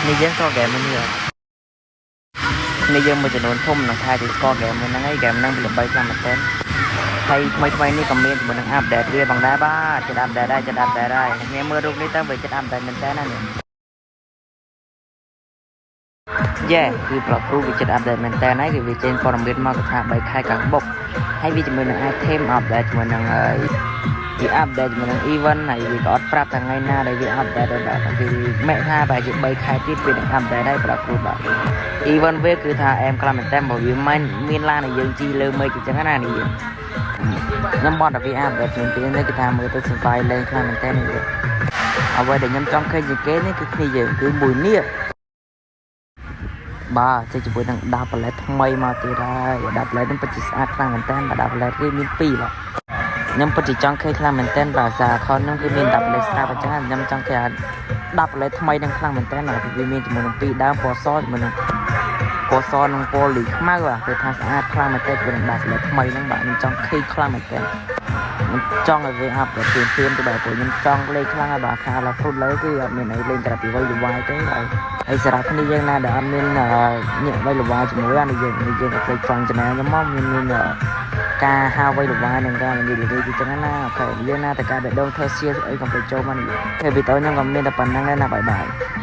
នេះយើងក៏ហ្គេមនេះនេះយើងមួយចំនួនធំនឹងថាជាស្គាល់ហ្គេមមួយហ្នឹងហើយហ្គេមហ្នឹងវាល្បីខ្លាំងមែនទែនហើយថ្មីថ្មីនេះក៏មានជាមួយនឹង update វាផងដែរបាទចិត្ត update ដែរចិត្ត update ដែរអ្នកមើលរូបនេះទៅវាចិត្ត update មែនទែនណានេះយេគឺ Blox Fruit វាចិត្ត update មែនតើហើយគឺវាចេញព័ត៌មានមកថា3ខែខាងបុកហើយវាជាមួយនឹង item update ជាមួយនឹងហើយវា update ជាមួយនឹង event ហើយវាក៏អត់ប្រាប់ថាថ្ងៃណាដែលវា update ដែរបាទគឺម៉ែថាប្រហែលជា3ខែទៀតវានឹង update ហើយ Blox Fruit បាទ event វាគឺថាអែមខ្លាំងមែនតើបើវាមិនមានឡានឲ្យយើងជិះលើមេឃអញ្ចឹងណានេះខ្ញុំបត់តែវា update ភ្លាមៗនេះគឺថាមើលទៅសប្បាយលេងខ្លាំងមែនតើនេះអ្វីដែលខ្ញុំចង់ឃើញជាងគេនេះគឺគ្នាយើងគឺមួយនេះបាទចេះជាមួយនឹងដាប់ប្លែតថ្មីមកទៀតហើយដាប់ប្លែតនេះពិតជាស្អាតខ្លាំងមែនតើបាទដាប់ប្លែតគឺមាន2បាទខ្ញុំពិតជាចង់ឃើញខ្លាំងមែនតើបាទសាខននោះគឺមានដាប់ប្លែតស្រាប់អញ្ចឹងខ្ញុំចង់ឃើញដាប់ប្លែតថ្មីនឹងខ្លាំងមែនតើបាទវាមានជាមួយនឹង2ដើមពណ៌សជាមួយនឹងពណ៌សនិងពណ៌លីខ្មៅបាទគឺថាស្អាតខ្លាំងមែនតើជាមួយនឹងដាប់ប្លែតថ្មីហ្នឹងបាទខ្ញុំចង់ឃើញខ្លាំងមែនតើខ្ញុំចង់ឲ្យវា update ភ្លាមភ្លាមទៅបាទព្រោះខ្ញុំចង់លេងខ្លាំងហើយបាទខាឡា fruit លើគឺអត់មានអីលេងក្រៅពីវៃលវាយទេបាទហើយសម្រាប់គ្នាយើងណាដែលអត់មានញាក់វៃលវាយជាមួយអានេះយើងនេះយើងក៏ភ្លេចចង់ channel ខ្ញុំមកមានមានការហៅវៃលវាយនឹងការនិយាយនិយាយអញ្ចឹងណាOK យើងណាតែការបេះដូងធ្វើសៀអីកុំភ្លេចចូលមកនេះធ្វើវីដេអូខ្ញុំក៏មានតែប៉ុណ្្នឹងដែរណាbye bye។